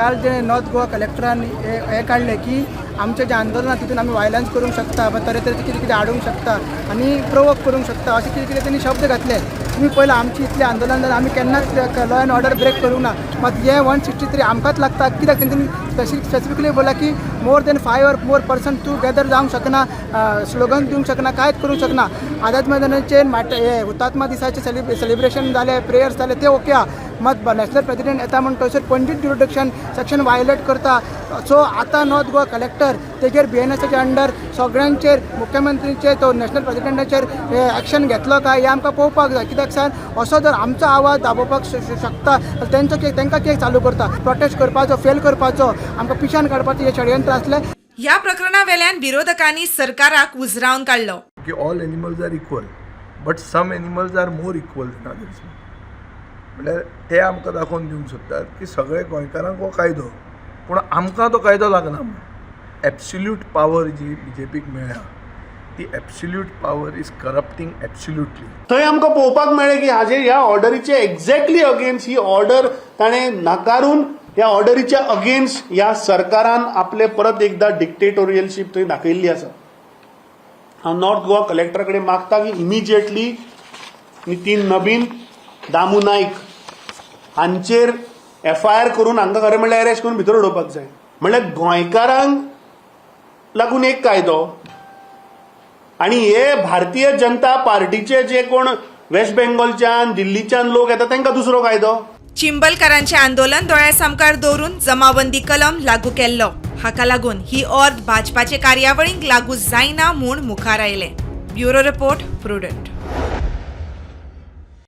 काल जे नॉर्थ गोवा कलेक्टरान हें काडलें की आमचें जें आंदोलन आहा तितून आमी वायलन्स करूंक शकता वा तरेतरेचें कितें कितें हाडूंक शकता आनी प्रोवोक करूंक शकता, अशें कितें कितें तेणी शब्द घातले. तुमी पयलें, आमची इतलें आंदोलन जालें, आमी केन्नाच लॉ एंड ऑर्डर ब्रेक करूंक ना. मात हे 163 आमकांच लागता कित्याक? तेंच्यांनी स्पेसिफिकली बोला की more than five or more person together जावंक शकना, स्लोगन दिवंक शकना, कांयच करूंक शकना. आझाद मैदानाचेर माट हे हुतात्मा दिसाचे सेलिब्रेशन जालें, प्रेयर्स जाले, ते ओके आहा. मात नॅशनल प्रेसिडेंट येता म्हण थंयसर पणजी ज्युरिडिक्शन सेक्शन वायलेट करता. सो आतां नॉर्थ गोवा कलेक्टर तेजेर बीएनएसाच्या अंडर सगळ्यांचेर, मुख्यमंत्रीचेर, तो नॅशनल प्रेसिडेंटाचेर एक्शन घेतलो काय हें आमकां पळोवपाक जाय. कित्याक सांग, असो जर आमचो आवाज दाबोवपाक शकता जाल्यार तेंचो कितें, तांकां कितें चालू करता, प्रोटेस्ट करपाचो, फेल करपाचो, आमकां पिशान काडपाचें हें षडयंत्र आसलें. ह्या प्रकरणा वेल्यान विरोधकांनी सरकाराक उजरावन काडलो. की all animals are equal, but some animals are more equal than others. म्हणल्यार ते आमकां दाखोवन दिवंक सोदतात की सगळे गोंयकारांक हो कायदो, पूण आमकां तो कायदो लागना म्हूण. एब्सल्यूट पावर जी बीजेपीक मेळ्ळ्या, ती absolute power is corrupting absolutely. थंय आमकां पळोवपाक मेळ्ळें की हाजेर ह्या ऑर्डरीचे एक्झॅक्टली अगेन्स्ट ही ऑर्डर ताणें नाकारून ह्या ऑर्डरीच्या अगेन्स्ट ह्या सरकारान आपले परत एकदा डिक्टेटोरियलशीप थंय दाखयल्ली आसा. हांव नॉर्थ गोवा कलेक्टरा कडेन मागता की इमिजिएटली नितीन नबीन, दामू नायक हांचेर एफआयआर करून हांकां खरें म्हणल्यार अरेस्ट करून भितर उडोवपाक जाय. म्हणल्यार गोंयकारांक लागून एक कायदो आणि हे भारतीय जनता पार्टीचे जे कोण वेस्ट बेंगॉलच्यान, दिल्लीच्यान लोक येता, तांकां दुसरो कायदो. चिंबलकारांचें आंदोलन दोळ्या सामकार दवरून जमावबंदी कलम लागू केल्लो. हाका लागून ही ऑर्द भाजपाचे कार्यावळींक लागू जायना म्हूण मुखार आयलें. Bureau report, Prudent.